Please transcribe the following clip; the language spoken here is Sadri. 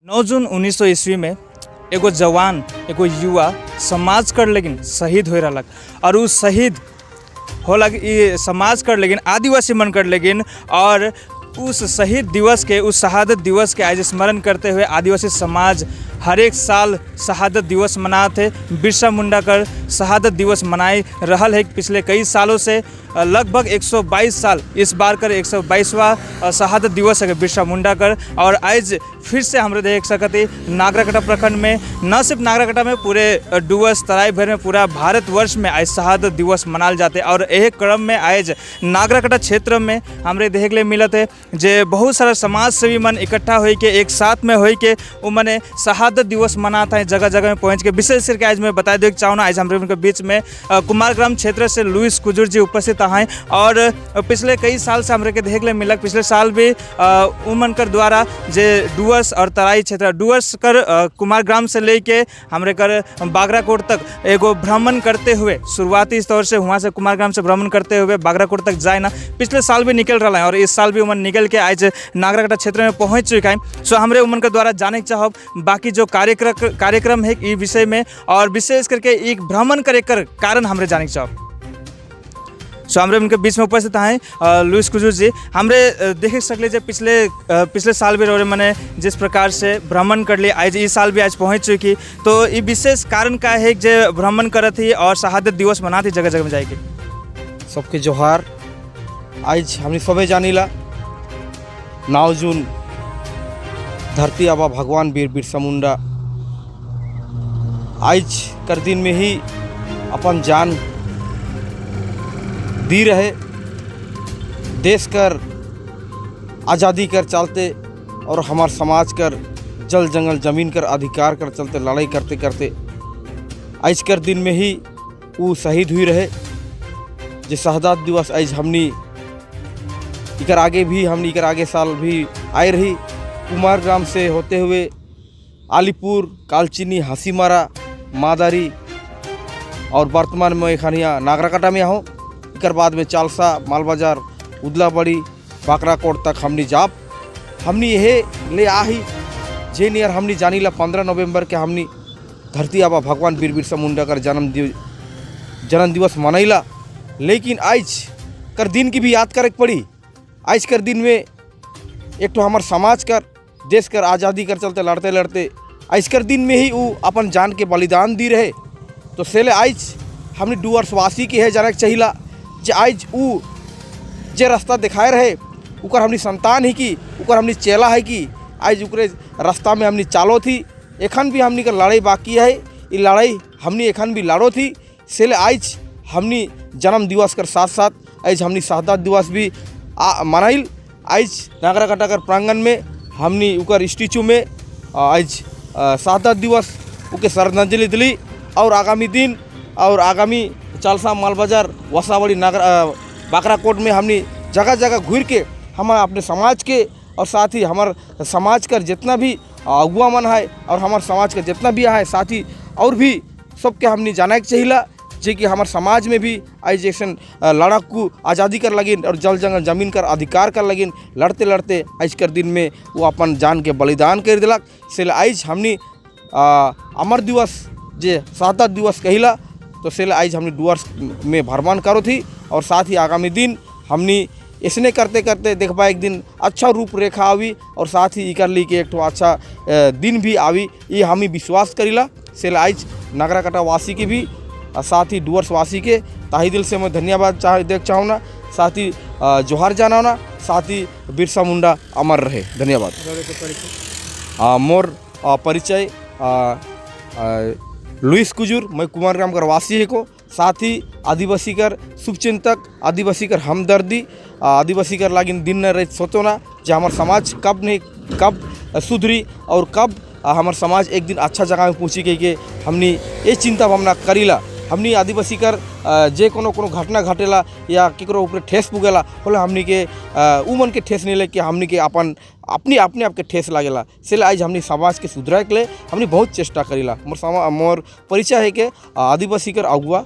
9 जून 1900 ईस्वी में एगो जवान, एगो युवा समाज कर लेकिन शहीद हो रहलक और उ शहीद होलक ई समाज कर लेकिन आदिवासी मन कर लेकिन। और उस शहीद दिवस के, उस शहादत दिवस के आज स्मरण करते हुए आदिवासी समाज हर एक साल शहादत दिवस मनाते है। बिरसा मुंडा कर शहादत दिवस मनाए रहल है पिछले कई सालों से। लगभग 122 साल, इस बार कर 122वां शहादत दिवस है बिरसा मुंडा कर। और आज फिर से हम देख सकते नागराकाटा प्रखंड में, न सिर्फ नागराकाटा में, पूरे डुअर्स तराई भर में, पूरा भारतवर्ष में आज शहादत दिवस मनाल जाते। और यही क्रम में आज नागराकाटा क्षेत्र में हमरे देखे के लिए मिलत है जे बहुत सारा समाज सेवी मन इकट्ठा होई के, एक साथ में होई के वो मने शहादत दिवस मनाता है जगह जगह में पहुँच के। विशेष करके आज मैं बता दे चाहूँ, आज हमारे उनके बीच में कुमारग्राम क्षेत्र से लुइस कुजुर जी उपस्थित हैं। और पिछले कई साल से हमरे के देखे के लिए मिलक, पिछले साल भी उमन कर द्वारा जे डुअर्स और तराई क्षेत्र, डुअर्स कर कुमारग्राम से लेके हमरे कर बागराकोट तक एगो भ्रमण करते हुए, शुरुआती तौर से वहाँ से कुमारग्राम से भ्रमण करते हुए बागराकोट तक जाए ना, पिछले साल भी निकल रहा है और इस साल भी उमन निकल के आज नागराकाटा क्षेत्र में पहुँच चुका है। सो हमरे उमन के द्वारा जाने के चाहब बाकी जो कार्यक्रम कार्यक्रम है ई विषय में और विशेष करके एक भ्रमण करे कर कारण हमरे जाने के चाहब। सो हमरे उनके बीच में उपस्थित हैं लुइस कुजूर जी। हमरे देख सकले जे पिछले पिछले साल भी रहे मने जिस प्रकार से भ्रमण कर लिए, आज इस साल भी आज पहुँच चुकी, तो ये विशेष कारण का है जे भ्रमण करत ही और शहादत दिवस मनाती जगह जगह में जाएगी? सबके जोहार। आज हमनी सबे जानिला, 9 जून धरती आबा भगवान वीर बिरसा मुंडा आज कर दिन में ही अपन जान दी रहे, देश कर आज़ादी कर चलते और हमार समाज कर जल, जंगल, जमीन कर अधिकार कर चलते लड़ाई करते करते आज कर दिन में ही वो शहीद हुई रहे। जे शहादत दिवस आज हमनी इकर आगे भी, हमनी इकर आगे साल भी आए रही, कुमारग्राम से होते हुए आलीपुर, कालचिनी, हासीमारा, मादारी और वर्तमान में एखान यहाँ नागराकाटा में आहो। इकर बाद में चालसा, मालबाजार, उदलाबड़ी, बाकराकोट तक हमनी जाप। हमनी यहे ले आही जे नियर हमनी जानीला, 15 नवंबर के हमनी धरती आबा भगवान वीर बिरसा मुंडा कर जन्म दिवस मनैला। लेकिन आज कर दिन की भी याद करे के पड़ी। आज कर दिन में एक तो हमार समाज कर, देश कर आज़ादी कर चलते लड़ते लड़ते आज कर दिन में ही वो अपन जान के बलिदान दी रहे। तो सेले आज हमने डुअर्सवासी के है जाने के चाहिला जे आज ऊ जे रास्ता दिखाए रहे, उकर हमनी संतान ही की, उकर हमनी चेला है की आज उकरे रास्ता में हमनी चालो थी। एखन भी हमनी का लड़ाई बाकी है, ये लड़ाई हमनी एखन भी लड़ो थी। सेले आज हमनी जन्म दिवस कर साथ साथ आज हमनी शहादत दिवस भी मनाइल। आज नागराकाटा कर प्रांगण में हमनी उकर स्टेचू में आज शहादत दिवस उके श्रद्धांजलि दिली। और आगामी दिन और आगामी चालसा, मालबाजार, वसावड़ी, नागर बाकराकोट में हमनी जगह जगह घूर के हम अपने समाज के और साथ ही हमार समाज कर जितना भी अगुआ मन है और हमार समाज के जितना भी है साथी और भी सबके हमनी जाने के चाहिला जे कि हमार समाज में भी आज जैसन लड़ाकू आज़ादी कर लगिन और जल, जंगल, जमीन कर अधिकार कर लगिन, लड़ते लड़ते आज कर दिन में वो अपन जान के बलिदान कर दिलक। से आज हमनी अमर दिवस जे शहादत दिवस कहिला, तो से आज हमनी डुअर्स में भ्रमण करो थी। और साथ ही आगामी दिन हमनी इसने करते करते देखबा एक दिन अच्छा रूपरेखा आवी और साथ ही इकर ली के एक ठो अच्छा दिन भी आवी, ये हमी विश्वास करीला। से आज नागराकाटा वासी के भी और साथ ही डुअर्स वासी के ताही दिल से मैं धन्यवाद चाह देख चाहूँगा, साथ ही जोहार जाना, साथ ही बिरसा मुंडा अमर रहे। धन्यवाद। मोर परिचय लुइस कुजूर, मैं कुमारग्राम कर वासी है को, साथ ही आदिवासी कर शुभचिंतक, आदिवासी कर हमदर्दी, आदिवासी कर लागिन दिन न रही सोचो ना जे हमार समाज कब नहीं कब सुधरी और कब हमार समाज एक दिन अच्छा जगह में पहुँची के के हमनी ये चिंता भावना करीला। हमनी आदिवासी कर जे कोनो कोनो घटना घटेला या केकरो ऊपर ठेस पुगेला होला, हमनी के उ मन के ठेस नहीं लेके हमनी के अपन अपनी अपने आप के ठेस लागेला। से आज हमनी समाज के सुधराए के लिए हमनी बहुत चेष्टा करीला। मोर परिचय है के आदिवासी कर अगुआ।